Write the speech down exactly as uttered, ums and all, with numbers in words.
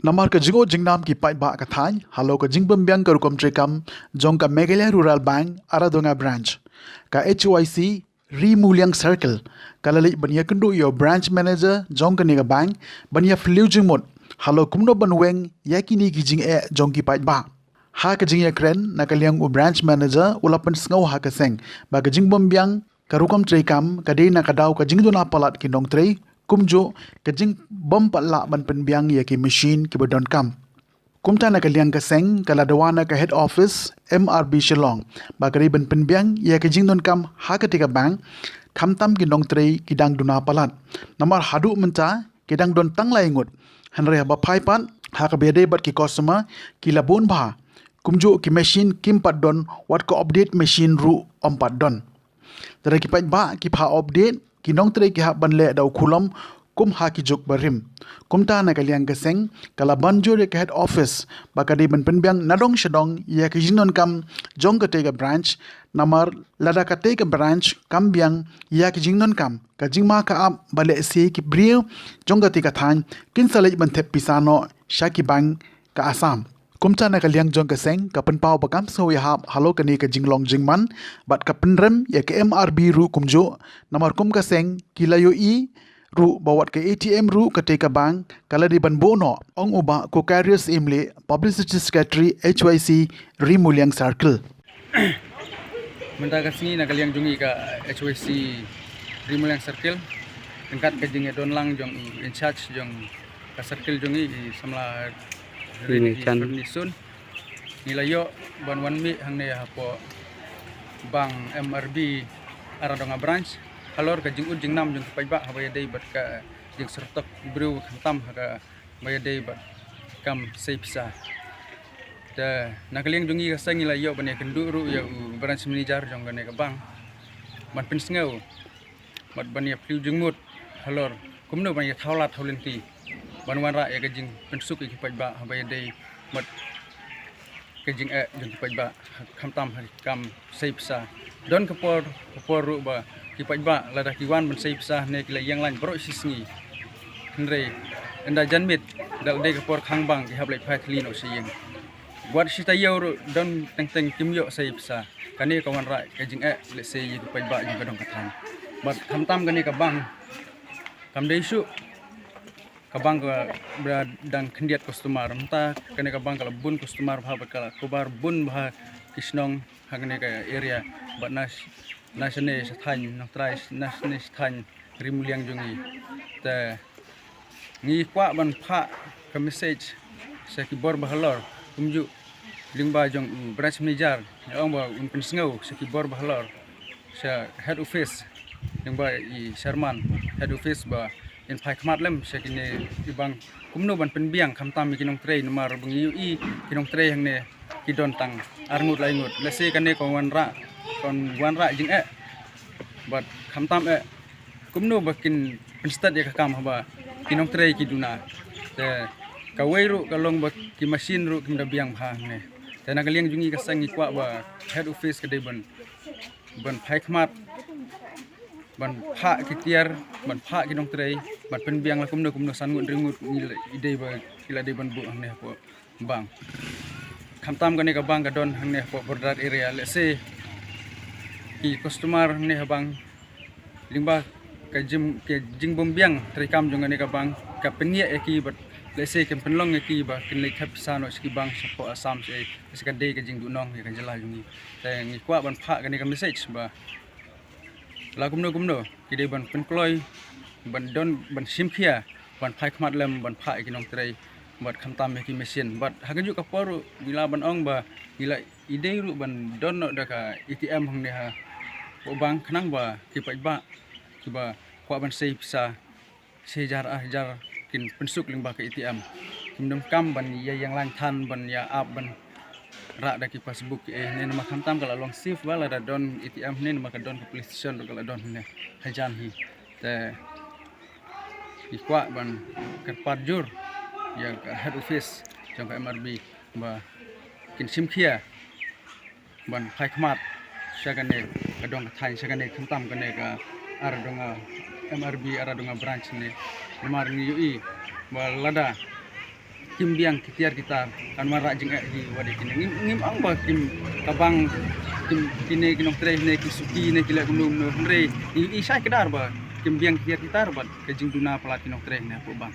Namar ka jingud jingnam ki paidbah ka thaiñ halor ka jingpynbiang ka rukom treikam jong ka Meghalaya Rural Bank Aradonga Branch, ka H Y C Rimuliang Circle ka la leit ban ïakynduh ïa u Branch Manager jong kane ka bank ban ïa phylliew jingmut halor kumno ban weng ïa kine ki jingeh jong ki paidbah. Ha ka jingïakren na ka liang u Branch Manager u la pynsngew ha ka seng ba ka jingbymbiang ka rukom treikam ka dei na ka daw ka jingduna palat ki nongtrei, kumjuh ka jingbym pat lah ban pynbiang ïa ki machine kiba donkam. Kumta na ka liang ka seng ka la dawa na ka head office M R B Shillong ba ka dei ban pynbiang ïa ka jingdonkam ha katei ka bank, khamtam ki nongtrei ki dang duna palat. Namar haduh mynta ki dang don tang lai ngut, hynrei haba phai pat ha kaba ïadei bad ki customer ki la bun bha, kumjuh ki machine kim pat don, wat ka update machine ruh ym pat don. Lada ki paidbah ki phah update, ki nongtrei ki hap ban leh da u khulom kum ha ki juk barim. Kumta na ka liang ka seng ka la ban jur ïa ka head office ba ka dei ban pynbiang nadong shadong ïa ka jingdonkam jong katei ka branch. Namar lada katei ka branch kam biang ïa ka jingdonkam, ka jingma ka ap ba lehse ki briew jong katei ka thaiñ kin sa leit ban thep pisa noh sha ki bank ka Assam. Kumta na ka liang jong ka seng ka pynpaw ba kam sngew ïahap halor kane ka jinglong jingman bad ka pynrem ïa ka M R B ruh kumjuh. Namar kum ka seng ki la ïohi ruh ba wat ka A T M ruh katei ka bank ka la dei ban buh noh, ong u Bah Kokarius Imli, Publicity Secretary H Y C Rimuliang Circle. Mynta ka sngi na ka liang jong ngi ka H Y C Rimuliang Circle, ryngkat ka jingïadon lang jong in charge jong ka circle jong ngi, i samla Rini Chan. Rini Sun, ngi la ïoh ban wan mih hangne hapoh bank M R B Aradonga Branch halor ka jingud jingnam jong ki paidbah haba ïadei bad ka jingsyrtok briew khamtam ha kaba ïadei bad kam sei pisa. Te na ka liang jong ngi ka seng ngi la ïoh ban ïakynduh ruh ïa u branch manager jong kane ka bank ban pynsngew bad ban ïa phylliew jingmut halor kumno ban ïa thaw lad thaw lynti ban wanrah ïa ka jingpynsuk ïa ki paidbah haba ïadei bad ka jingeh jong ki paidbah, khamtam ha ki kam sei pisa. Don ka por, ka por ruh ba ki paidbah lada ki wan ban sei pisa ne ki la ïeng lain baroh shi sngi. Hynrei ynda jan miet, da la dei ka por khangbang, ki hap leit phai thylli noh sha ïing. Wat shi taïew ruh don teng teng kim ïoh sei pisa. Kane ka wanrah ka jingeh lehse ïa ki paidbah jong ka dong ka thaiñ. Bad khamtam kane ka bank kam dei shuh ka bank kaba dang khyndiat customer. Mynta kane ka bank ka la bun customer bha bad ka la cover bun bha ki shnong ha kane ka area. Bad na sh-, na shane sha thaiñ Nongtrai, na shane sha thaiñ Rimuliang jong ngi. Te ngi kwah ban phah ka message sha ki bor ba halor, kumjuh lyngba jong u branch manager, nga ong ba un pynsngew sha ki bor ba halor, sha head office, lyngba i chairman head office ba in phai khmat lem sha kine ki bank kumno ban pynbiang khamtam ïa ki nongtrei, namar ba ngi ïohi ki nongtrei hangne ki don tang ar ngut lai ngut. Lehse kane ka wanrah, ka wanrah jingeh bad khamtam eh kumno ba kin pynstet ïa ka kam haba ki nongtrei ki duna. Te kawei ruh ka long ba ki machine ruh kim da biang bha hangne. Te na ka liang jong ngi ka seng ngi kwah ba head office ka dei ban, ban phai khmat, ban phah ki tiar, ban phah ki nongtrei, ban pynbiang la kumno kumno, san ngut hynriew ngut ngi la, i dei ba ki la dei ban buh hangne hapoh bank. Khamtam kane ka bank ka don hangne hapoh border area, lehse ki customer hangne ha bank lyngba ka jing, ka jingbymbiang treikam jong kane ka bank ka pynïeh ïa ki bad lehse kin pynlong ïa ki ba kin leit thep pisa noh sha ki bank shapoh Assam shaei, lehse ka dei ka jingduhnong ïa ka jylla jong ngi. Te ngi kwah ban phah kane ka message ba la kumno kumno ki dei ban pynkloi, ban don, ban shim khia, ban phai khmat lem, ban phah ïa ki nongtrei bad khamtam ïa ki machine. Bad ha kajuh ka por ruh ngi lah ban ong ba ngi la i dei ruh ban don noh da ka A T M hangne hapoh bank khnang ba ki paidbah kiba kwah ban sei pisa shi hajar ar hajar kin pynsuk lyngba ka A T M. Kim donkam ban ïa ïeng lain than, ban ïa ap, ban rah da ki passbook kiei. Hangne namar khamtam ka la long safe ba lada don A T M hangne, namar ka don ka police station ruh ka la don hangne hajan hi. Te ngi kwah ban kyrpad jur ïa ka head office jong ka M R B ba kin shim khia ban phai khmat sha kane ka dong ka thaiñ, sha kane khamtam kane ka Aradonga, M R B Aradonga branch ne. Namar ngi ïohi ba lada kim biang ki tiar ki tar, kan wanrah jingeh hi wat ïa kine. Ngim, ngim ong ba kim, ka bang, kim, kine ki nongtrei ne ki suki ne ki leh kumno kumno, hynrei i, i shai kdar ba kim biang ki tiar ki tar bad ka jingduna palat ki nongtrei ne hapoh bang.